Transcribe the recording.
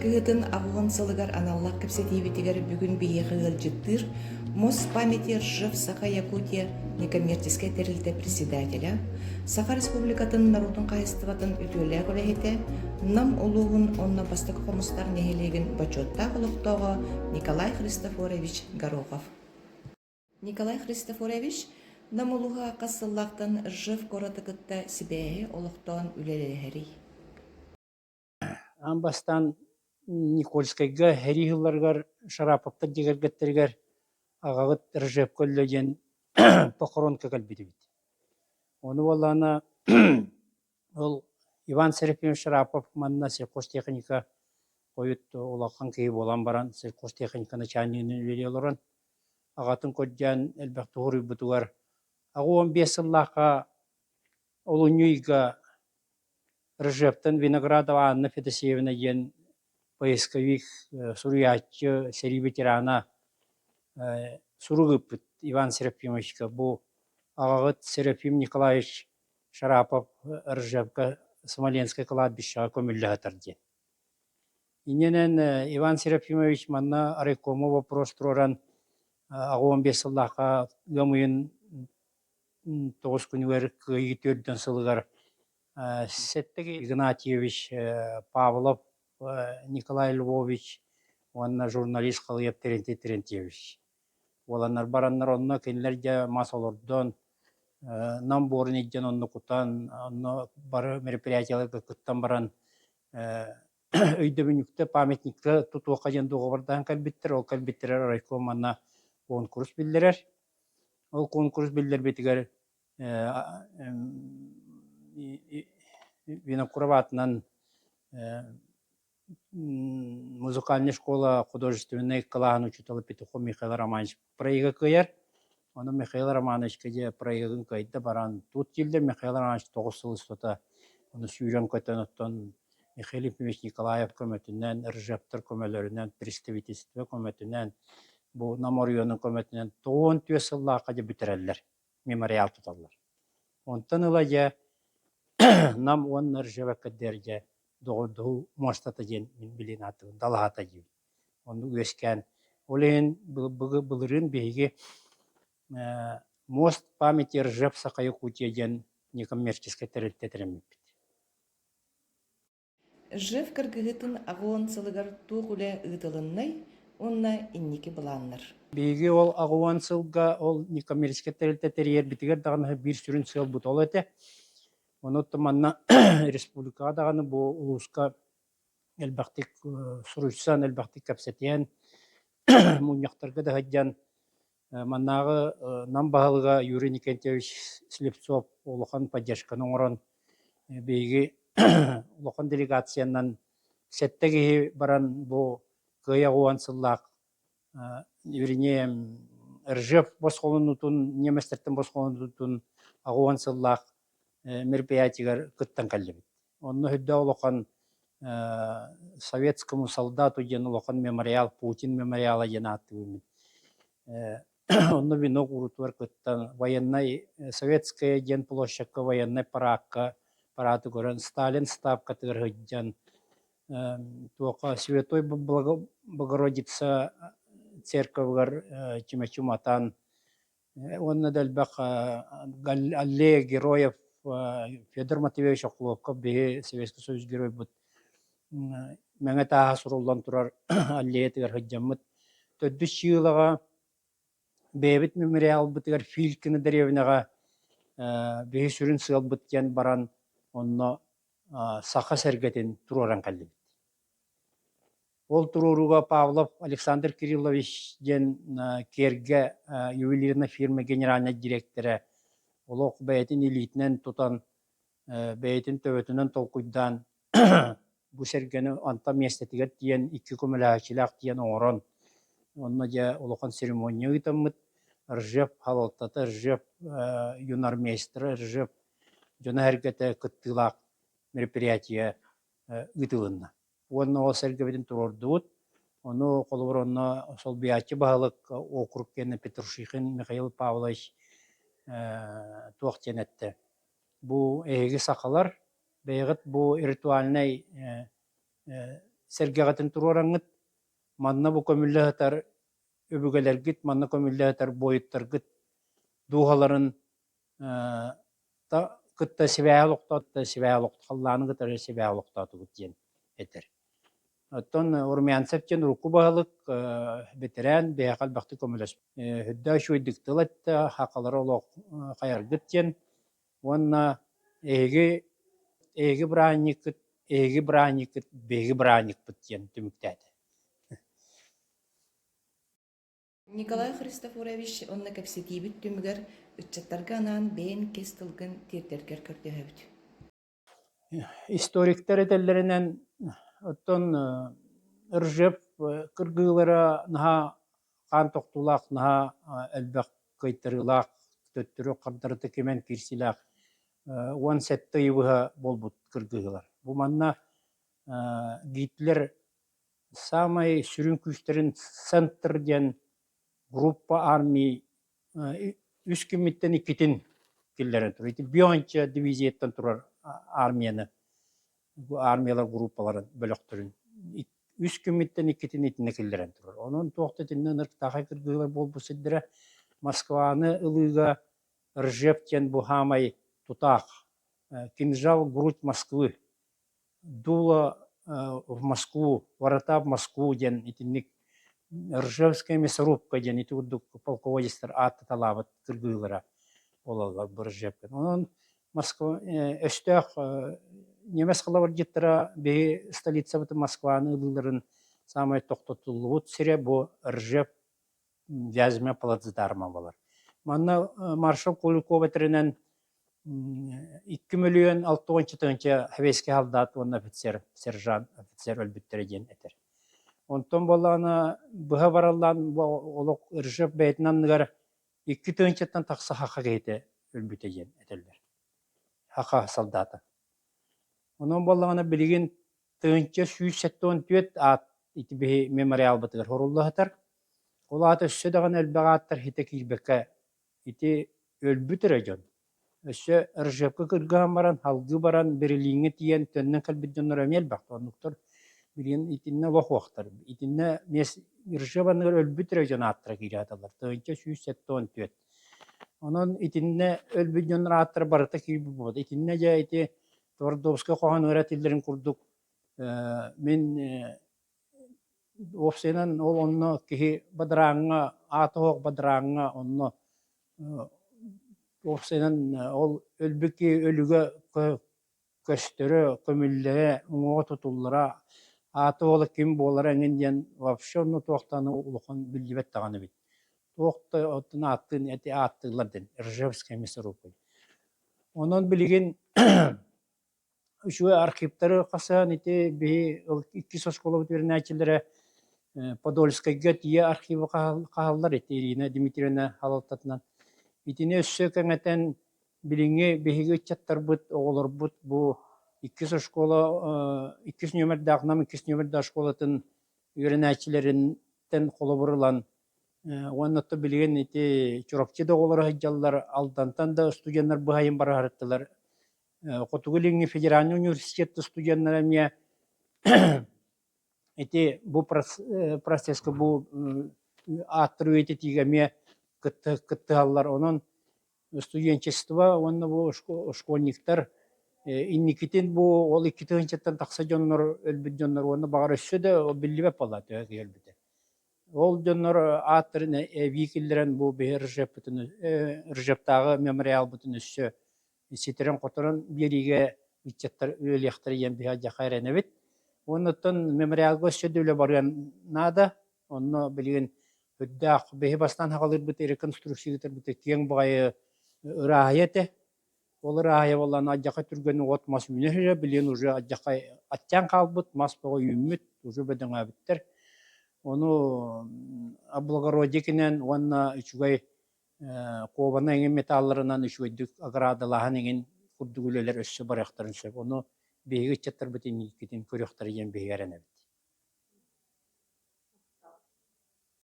кыргыһыытын 80 сылыгар аналлаах кэпсэтиибитигэр бүгүн биһиэхэ ыалдьыттыыр Мост памяти Ржев Саха-Якутия некоммерческай тэрилтэ председателя, Саха Республикатын норуотун хаһаайыстыбатын үтүөлээх үлэһитэ, Нам улууһун уонна Бастакы Хомустаах нэһилиэгин бочуоттаах олохтооҕо Николай Христофорович Горохов. Николай Христофорович Нам улууһа хас сыллаахтан Ржев куораты кытта сибээһи олохтоон үлэлэһэрий? Аан бастаан Никольскайга сэрии сылларыгар Шараповтар дьиэ кэргэттэригэр аҕаҕыт Ржевка өллө диэн похоронка кэлбит эбит. Ону буоллаҕына ол Иван Серафимович Шарапов манна сельхозтехника хойут улахан киһи буолан баран сельхозтехника начальнигынан үлэлии олорон аҕатын көрдөөн элбэхтик уһуруйбутугар 85 сыллаахха олунньу ыйга Ржевтэн Виноградова Анна Федосеевна диэн поисковик, суруйааччы, сэрии ветерана сурук ыыппыт Иван Серафимовичка бу аҕаҕыт Серафим Николаевич Шарапов Ржевка Смоленскай кладбищеҕа көмүллэ сытар диэн. Иннинэн Иван Серафимович манна райкому вопрос туруоран 85 сыллаахха ыам ыйын тоҕус күнүгэр Кыайыы төрдүн сылыгар Сэттэ Игнатьевич Павлов Николай Львович уонна журналист Халыев Терентий Терентьевич буоланнар бараннар онно кинилэр дьэ мас олордон Нам буорун илдьэн онно кутан онно бары мероприятиеларга кыттан баран өйдөбүнньүктэ памятникка тутуохха диэн дуогабардаан кэлбиттэр ол кэлбиттэрэ райком манна куонкурус биллэрэр Ол куонкурус биллэрбитигэр Винокуров аатынан музыкальнай школа художественнай кылааһын учуутала Петухов Михаил Романович проега кыайар. Ону Михаил Романовичка дьэ проегын кыайда баран тут киирдэ Михаил Романович 9 сыл устата ону сүүрэн-көтөн оттон Михаил Ефимович Николаев көмөтүнэн, Ржевтэр көмөлөрүнэн, представительство көмөтүнэн бу Нам оройуонун көмөтүнэн 94 сыллаахха дьэ бүтэрэллэр, мемориал туталлар. Онтон ыла дьэ Нам уонна Ржевэккэ дьэ доҕордоһуу муостата диэн мин билин ааттыыбын, далаһата диибин. Оннук үөскээн. Ол иһин былырыын биһиги Мост памяти Ржев Саха Якутия диэн некоммерческай тэрилтэ тэриммиппит. Ржев кыргыһыытын 80 сылыгар туох үлэ ыытылыннай уонна инники былааннар? Биһиги ол 80 сылга ол некоммерческай тэрилтэ тэрийэрбитигэр даҕаны биир сүрүн сыалбыт ол этэ. Ону манна республикаҕа даҕаны бу улууска элбэхтик суруйсан, элбэхтик кэпсэтиэн, мунньахтарга да сылдьан Маннааҕы Нам баһылыга Юрий Никентьевич Слепцов улахан поддержканы оҥорон, биһиги улахан делегациянан сэттэ киһи баран бу Кыайа 10 сыллаах вернее Ржев босхолонуутун, немецтэртэн босхолонуутун 80 сыллаах мероприятиегар кыттан кэллибит. Онно үрдээх улахан советскому солдату диэн улахан мемориал, Путин мемориала диэн ааттыыбын. Онно венок уурутугар кыттан военнай Советская диэн площадка военнай параакка парааты көрөн Сталин ставкатыгар сылдьан туохха Святой Богородица церковыгар чүмэчи уматан Уонна да элбэх Аллея Героев Федор Матвеевич Охлопков биһи Советский Союз геройбут мэҥэ тааһа суруллан турар аллеятыгар сылдьаммыт. Төрдүс сыылаҕа бэйэбит мемориалбытыгар Филькина дэриэбинэҕэ биһи сүрүн сыалбыт диэн баран онно саха сэргэтин туруоран кэллибит. Ол туруорууга Павлов Александр Кириллович диэн Киэргэ ювелирная фирма генеральнай дириэктэрэ олох бэйэтин илиитинэн тутан, бэйэтин төбөтүнэн толкуйдаан бу сэргэни онтон миэстэтигэр тиийэн икки көмөлөһөөччүлээх тиийэн оҥорон онно дьэ улахан церемония ыытаммыт Ржев салалтата, Ржев юнармейстара, Ржев дьоно-сэргэтэ кыттыылаах мероприятие ыытылынна. Уонна ол сэргэбитин туруордубут. Ону холобур онно солбуйааччы баһылык округ диэн Петрушихин Михаил Павлович туох диэн эттэ. Бу эһиги сахалар бэйэҕит бу ритуальнай сэргэҕитин туруораҥҥыт, манна бу көмүллэ сытар өбүгэлэргит, манна көмүллэ сытар буойуттаргыт дууһаларын кытта сибээһи олохтоот сибээһи халлааны кытары сибээһи олохтоотубут диэн этэр. Оттон Румянцев диэн урукку баһылык бэтэрээн биһиэхэ элбэхтик көмөлөспүт. Үрдээх үчүгэйдик тыл эттэ, хахалары олох хайаргыт диэн уонна эһиги эһиги бырааһынньыккыт эһиги бырааһынньыккыт биһиги бырааһынньыкпыт диэн түмүктээтэ. Николай Христофорович уонна кэпсэтиибит түмүгэр ыччаттарга анаан бэйэн кэс тылгын тиэрдэргэр көрдөһөбүт. Историктар этэллэринэн, оттон Ржев кыргыылара наһаа хаан тохтуулаах, наһаа элбэх кыайтарыылаах, төттөрү хардарыта кимэн киирсиилээх 17 ыйы быһа буолбут кыргыһыылар. Бу манна Гитлер саамай сүрүн күүстэрин «Центр» диэн группа армии үс күммүттэн иккитин киллэрэн турар. Ити Бионча дивизияттан турар армияны, армиялар группаларын бөлөхтөрүн үс күммүттэн иккитин итиннэ киллэрэн турар. Онон туох да итиннэ ынырыктаахай кыргыһыылар буолбут сирдэрэ Москваны ылыыга Ржев диэн бу хаамай тутаах кинжал грудь Москвы Дуло в Москву, ворота в Москву диэн итинник Ржевская мясорубка диэн ити курдук полководецтар ааттаталаабыт кыргыылара буолаллар бу Ржевка. Онон Москва өстөөх немец халабырдьыттара биһи столицабытын Москваны ылыыларын саамай тохтотуллубут сирэ бу Ржев Вязьма плацдарма буолар. Манна маршал Куликов этэринэн 2 060 тыһыынча сэбиэскэй солдат уонна офицер, сержант, офицер өлбүттэрэ диэн этэр. Онтон буоллаҕына быһа бараллаан олох Ржев бэйэтин анныгар 2 тыһыынчаттан тахса саха киһитэ өлбүтэ диэн этэллэр. Саха солдата. Онон буоллаҕына билигин 1174 аат ити биһи мемориалбытыгар сурулла сытар. Ол аата өссө даҕаны элбэх ааттар хитэ киирбэккэ ити өлбүт эрэ дьон. Өссө Ржевка кыргыһан баран, салгыы баран Берлиҥҥэ тиийэн төннөн кэлбит дьоннор эмиэ элбэх. Оннуктар билигин итиннэ олох уохтар. Итиннэ Ржев анныгар өлбүт эрэ дьон ааттара киирэ сыталлар. 1174. Онон итиннэ өлбүт дьоннор ааттара барыта киирбит буолбат. Итиннэ дьэ ити Твардовскай хоһоон ыра этиллэрин курдук мин уопсайынан ол онно киһи бадарааҥҥа аата суох бадарааҥҥа онно уопсайынан ол өлбүт киһи өлүгэ көстөрө, көмүллэрэ, уҥуоҕа тутуллара, аата уола ким буолара эҥин диэн вообще онно туох даҕаны улахан биллибэт даҕаны эбит. Туох да оттон ааттыын эти ааттыыллар диэн Ржевская мясорубка. Онон билигин үчүгэй архивтары хасыһан ити биһи иккис оскуолабыт үөрэнээччилэрэ Подольскайга тиийэ архивы хаһаллар ити Ирина Дмитриевна салалтатынан. Итини өссө кэҥэтэн билиҥҥи биһиги ыччаттарбыт, оҕолорбут бу иккис оскуола иккис нүөмэрдээх Нам иккис нүөмэрдээх оскуолатын үөрэнээччилэриттэн холобур ылан Уонна оттон билигин ити Чурапчы да оҕолоро сылдьаллар, Алдантан да студеннар быһайын бараһарыттылар. Хотугу Илиҥҥи федеральнай университет студеннара эмиэ ити бу процесска бу ааттары үйэтитиигэ эмиэ кыттыһаллар. Онон студенчество уонна бу школьниктар инникитин бу ол 2 тыһыынчаттан тахса дьоннор өлбүт дьоннор уонна баҕар өссө да биллибэт буолла төһө киһи өлбүтэ. Ол дьоннор ааттарын эбии киллэрэн бу биһи Ржевпытын Ржевтааҕы мемориалбытын өссө ситэрэн-хоторон биэриигэ ыччаттар үлэлиэхтэрэ диэн биһи алдьархай эрэнэбит. Уонна оттон мемориалга өссө да үлэ барыан наада. Онно билигин үрдээх биһи бастаан хаҕалыырбыт реконструкция ыытарбыт киэҥ баҕайы ырааһыйа этэ. Ол ырааһыйа буоллаҕына алдьархай түргэн от мас үүнэр сирэ, билигин уже алдьархай аттаан хаалбыт, мас бөҕө үүммүт, уже бөдөҥөөбүттэр. Ону облагородикинэн уонна үчүгэй куобана эҥин металларынан үчүгэйдик оградалааһын эҥин курдук үлэлэр өссө барыахтарын сөп. Ону биһиги ыччаттарбыт инникитин көрүөхтэрэ диэн биһиги эрэнэбит.